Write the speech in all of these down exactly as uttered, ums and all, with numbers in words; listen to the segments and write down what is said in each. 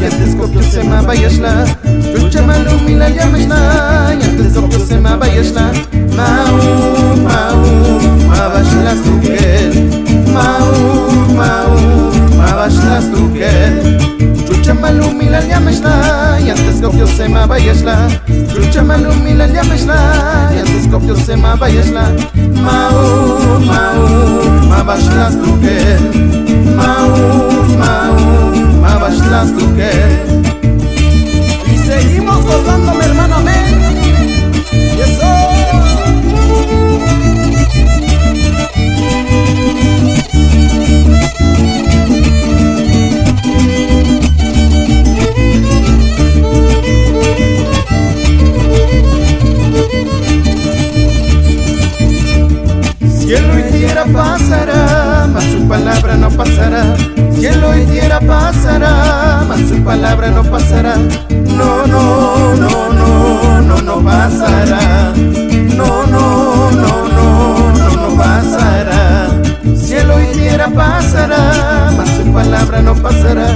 Yantes sk'op Diose ma ba ya xla'. Ch'ulchan malumilal ya me xla'. Yantes sk'op Diose ma ba ya xla'. Ma'uk, ma'uk, ma ba xla' stukel. Ma'uk, ma'uk, ma ba xla' stukel. Ch'ulchan malumilal ya me xla'. Yantes sk'op Diose ma ba ya xla'. Ch'ulchan malumilal ya me xla'. Yantes sk'op Diose ma ba ya xla'. Ma'uk, ma'uk, ma ba xla' stukel. Ma'uk, ma'uk, ma ba xla' stukel. Y seguimos gozando, mi hermano, amén. Y eso. Cielo y tierra pasará, mas su palabra no pasará. Cielo y tierra pasará, mas su palabra no pasará. No, no, no, no, no, no pasará. No, no, no, no, no, no pasará. Cielo y tierra pasará, mas su palabra no pasará.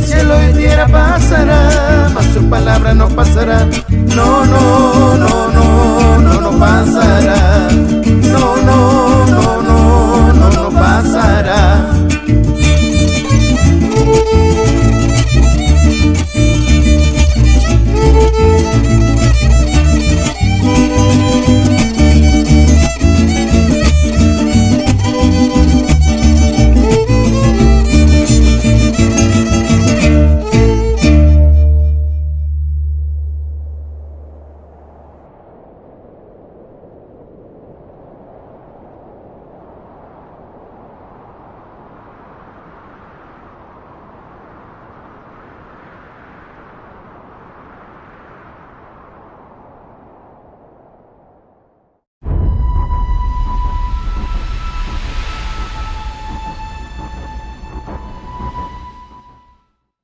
Cielo y tierra pasará, mas su palabra no pasará. No, no, no, no, no, no pasará.